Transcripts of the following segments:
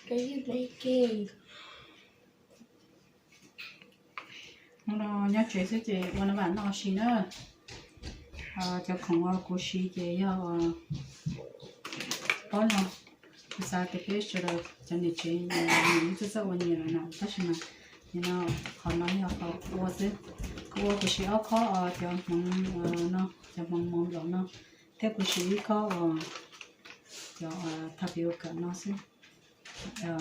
Hnub no nyob tsev xwb ces ua nab vam noj si na. Cov khoom uas kuv siv ces yog pob no. Kuv xav tias peb sawv daws cov niam tsev nyiam ib txoj txoj ua nyias lawm no, tab sis mas nim no qhov no yog qhov kuv ua xwb. Kuv ua kuv siv ob khob cov hmoov no, cov hmoov mov nplaum no, thiab kuv siv ib khob cov thaj piv ua kawm no xwb.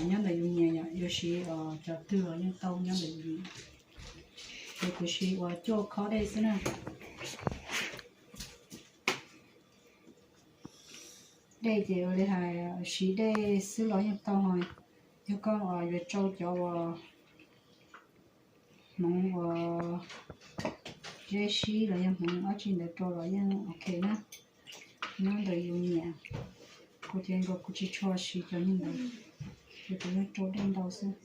Nyob ntawm yus nyiam yom, yus siv cov twg los yeej tau nyob ntawm yus nyiam. Ces kuv siv uas cuaj khob dej xwb na. Dej ces ua li hais siv dej xwb los yeej tau, ho yog koj yuav tsau cov uas hmoov uas zeb sib los yog hmoov dab tsi ntawd rau los yeej ok na. Nyob ntawm yus nyiam, kuv ces nkaus kuv tsis tshua siv cov me ntawd, ces kuv yeej rau dej ntau xwb.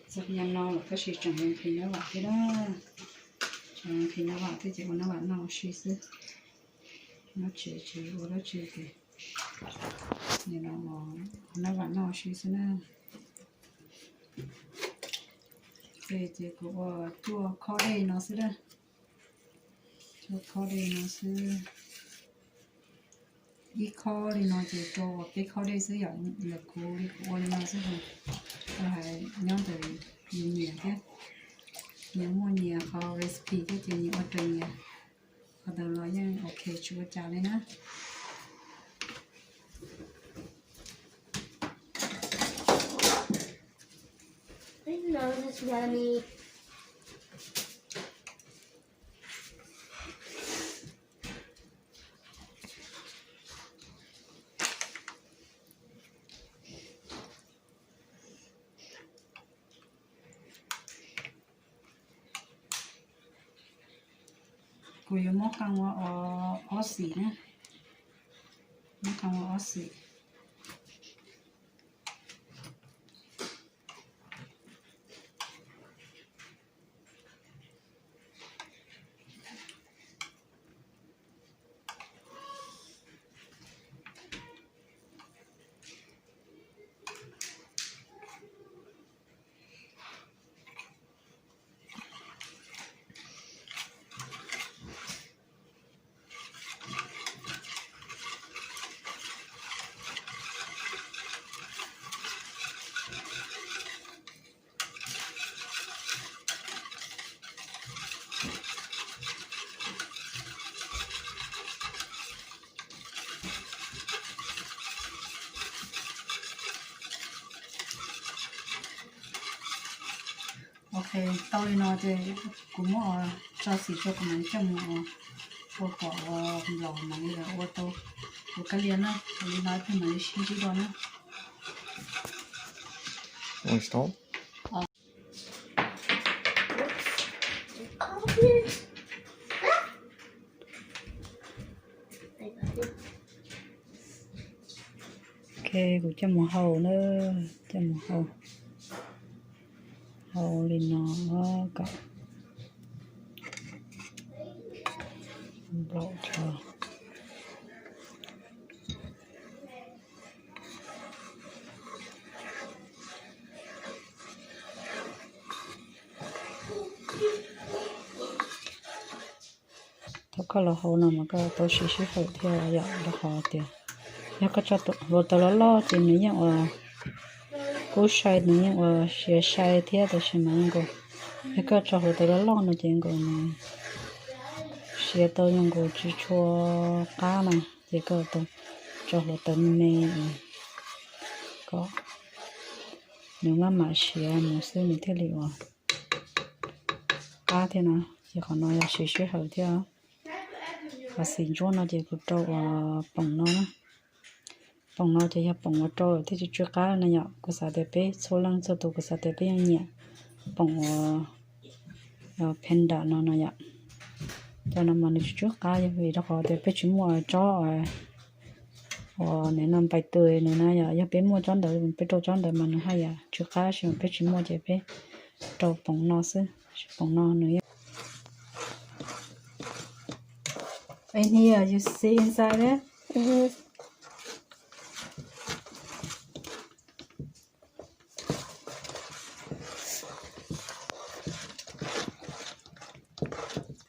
Txog yav no los tab sis tseem nqhis nab vam thiab na. Tseem nqhis nab vam thiab ces ua nab vam noj ua si xwb. Nyob tsev tsis ua dab tsi ces nim no ua nab vam noj ua si xwb na. Ces kuv ua cuaj khob dej no xwb na. Cuaj khob dej no xwb. Ib khob li no ces rau peb khob dej xwb yom, ntawm kuv li kuv ua li no xwb. Hais nyob ntawm yus nyiam thiab, nyias muaj nyias qhov recipe thiab ces nyias ua raws nyias. Qhov ntawd los yeej ok tsis ua cas li na. Kuv yuav muab qee ua ob xim na, muab qee ua ob xim. Ok, tau li no ces kuv muab tso xim tso kuv mam coj mus ua kom ua nplaum mam li ua tau. Kuv kab lias na, ua li no peb mam li sib ntsib dua na. Ok, kuv coj mus hau na, coj mus hau, hau li no kom nplaum tso. Thaum koj los hauv no mas koj tau siv sij hawm thiab yom, rau qhov tias yog koj tso hluav taws loj loj ces nws yeej ua kub sai, nws yeej ua siav sai thiab, tab sis mas yeej nkaus, yog koj tso hluav taws loj loj no ces nkaus nws siav tau yeej nkaus tsis tshua qab na, ces koj tau tso hluav taws me me kom nws maj mam siav mus xwb nws thiaj li ua qab thiab na. Ces qhov no yog siv sij hawm thiab. Qhov xim ntsuab no ces kuv rau ua poom no na, Poom no ces yog poom uas rau thiaj tsis tsw qab no yom. Kuv xav tias peb txhua leej txhua tus, kuv xav tias peb yeej nyiam poom uas panda no no yom. Cov no mas nws tsis tsw qab yog vim rau qhov tias peb tsis muaj tsob uas nim no npais tws nws na yom. Yog peb muaj tsob ntawd, peb rau tsob ntawd mas nws haj yam tsw qab, tab sis mas peb tsis muaj ces peb rau poom no xwb. Poom no nws yeej, and here you see inside there.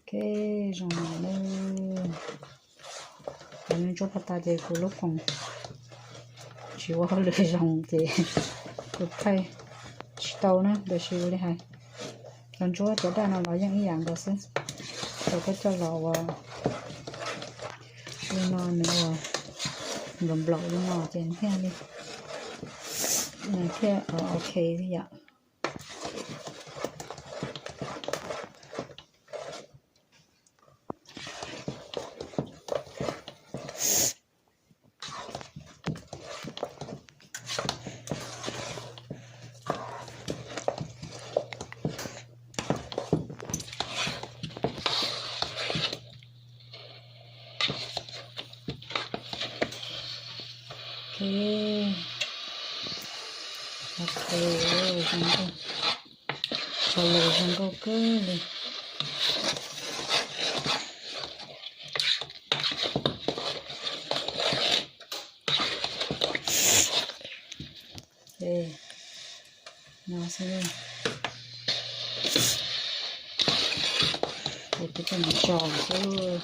Ok, zoo no na. Cov ntsuab paj tas ces kuv lub khoom tsis ua hauj lwm zoo ces kuv thaij tsis tau na, tab sis ua li hais, cov ntsuab cov daj no los yeej ib yam nkaus xwb. Rau koj coj los ua li no, nws ua nplaum nplaum li no ces thiaj li, nws thiaj ok yom. Ok, ok, zoo nkauj, color zoo nkauj kawg li. Ok, no xwb. Ces peb coj mus tso xwb.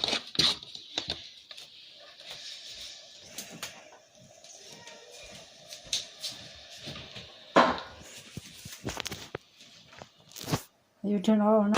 You turn on.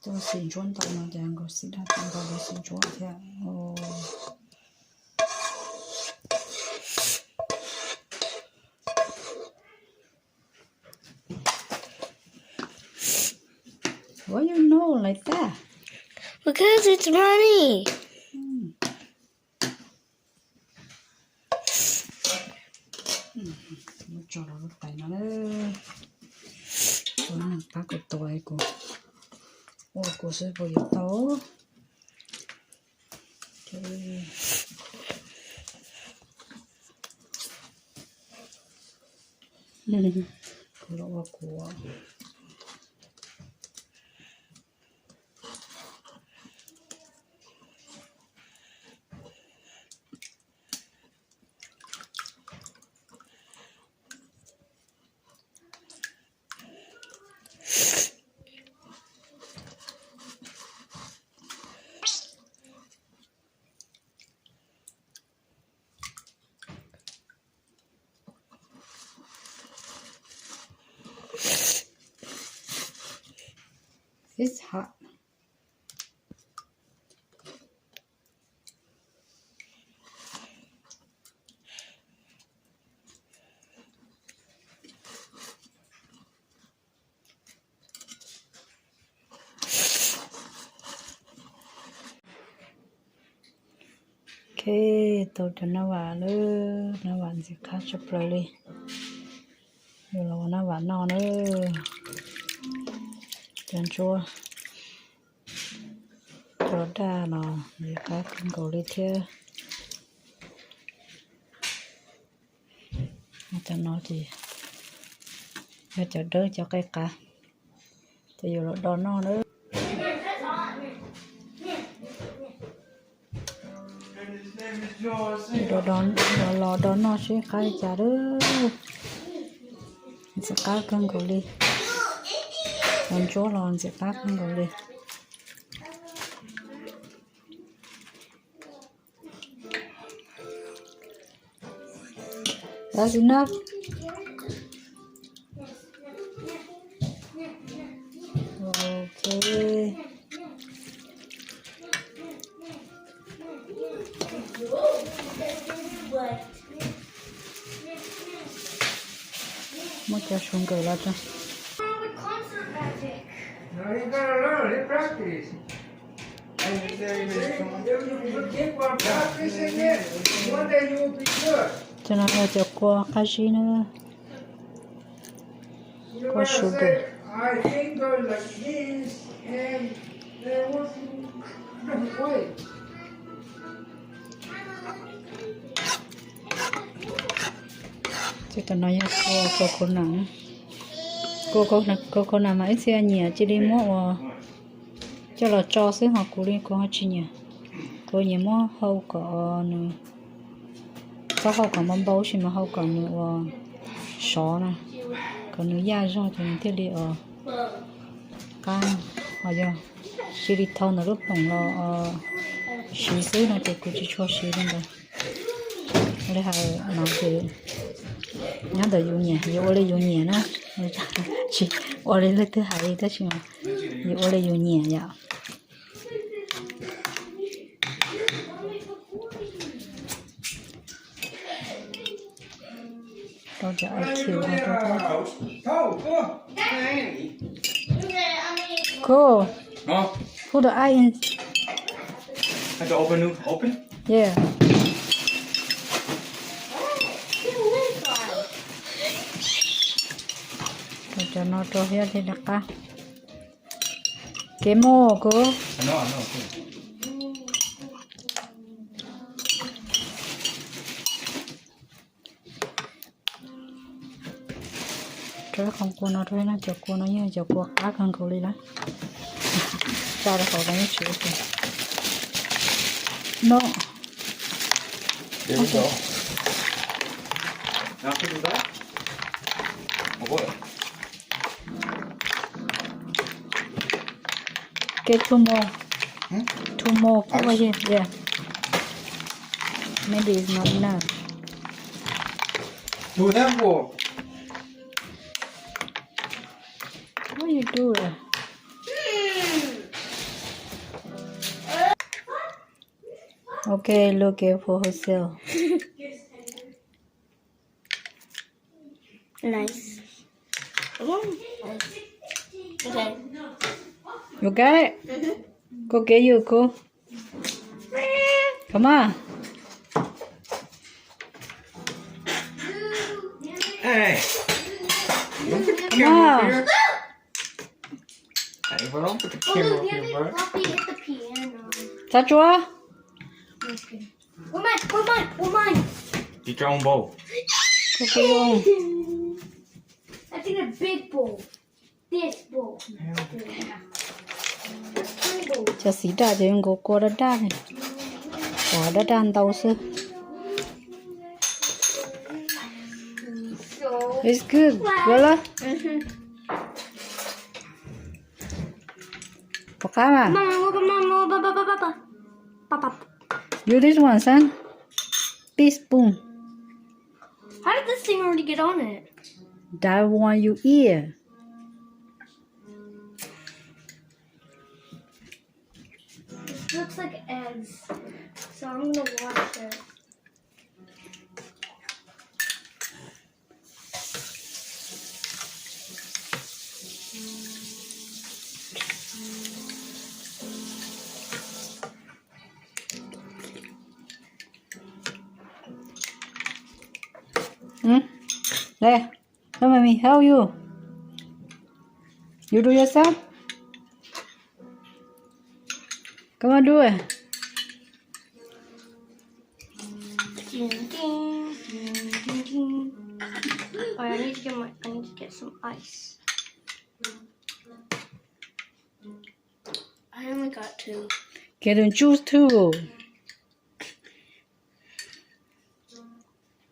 Tus xim ntsuab ntau no ces nkaus xim daj, nkaus tus xim ntsuab thiab. Why you know like that? Because it's money. Muab tso rau lub tais no na. Ua neeg pab kuv tua, kuv ua kuv xwb puas yuav tau. Kuv los ua kuv. It's hot. Ok, tau cov nab vam lawm, nab vam ntxim qab tshaj plaws li. Yuav los ua nab vam noj na. Cov ntsuab cov daj los ntxim qab kawg nkaus li thiab. Cov no ces yog cov dawb cov qaib qab, ces yuav los do noj na. Los do noj seb qab li cas lawm. Ntxim qab kawg nkaus li. Cov ntsuab los ntxim qab kawg nkaus li. That's enough. Muab cov su nkawm los tso. Cov no yog cov kua qab zib na. Kua sugar. Ces cov no yog kua coconut. Kua coconut mas ib txhia nyiam cia li muab ua coj los tso xwb, ho kuv li kuv ho tsis nyiam. Kuv nyiam muab hau kom nws, txhob hau kom npau npau, tab sis mas hau kom nws ua sov na, kom nws yaj zog ces nws thiaj li ua qab. Ho yog siv li thau ntawm lub ploom los siv xwb no ces kuv tsis tshua siv li ntawd. Li hais no ces nyob ntawm yus nyiam, yus ua li yus nyiam na. Tsis ua li leej twg hais li tab sis mas yus ua li yus nyiam yom. Rau cov I Q no rau thiab. Cool. Put the eye in. Have to open, open? Yeah. Rau cov no rau thiab thiaj li qab. Kev mus kuv. Rau ib qho kua no rau, cov kua no yeej cov kua qab kawg nkaus li lawm. Tsa rau hauv no yeej tsis ua cas. No. Get two more. Hmm? Two more. Put right here. Yeah. Maybe it's not enough. Two them for. What you do? Okay, look it for herself. Nice. Ooh, nice. Okay. Okay? Mm-hmm. Go get you, go. Come on. Hey. Don't put the camera over here. Hey, bro, don't put the camera over here, bro. Txav tsuav. Where mine? Where mine? Where mine? Get your own bowl. Get your own. I think a big bowl. This bowl. Cov xiv daj ces nkaus kua daj daj li. Ua daj daj ntau xwb. It's good, Bella. Pom qab mas. Use this one, son. Big spoon. How did this thing already get on it? That one you eat. This looks like eggs, so I'm gonna wash it. Đây, come with me, help you. You do yourself? Come on, do it. Oh, I need to get my, I need to get some ice. I only got two. Get a juice too.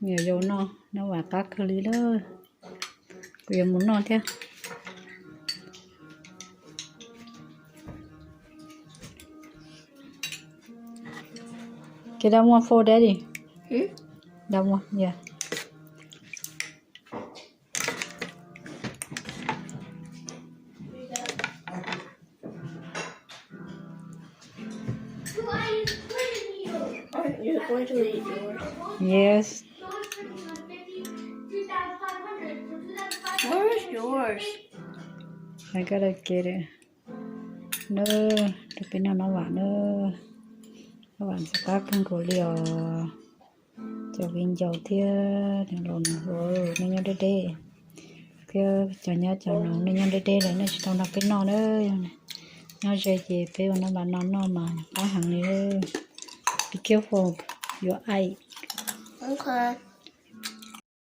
Nyuam yaus no, no vam qab kawg li lawm. Kuv yuav mus noj thiab. Get that one for daddy. Hmm? That one, yeah. Going to eat yours. Yes. Where is yours? I gotta get it. Nab, rau peb noj nab vam nab. Nab vam ntxim qab kawg nkaus li os. Cov viv ncaus thiab los nws hu, nej nyob deb deb, thiab cov nyab cov nus nej nyob deb deb lawm nej tsis tau nrog peb noj na. Nyob ze ces peb ua nab vam no noj mas qab heev li. Be careful your eye.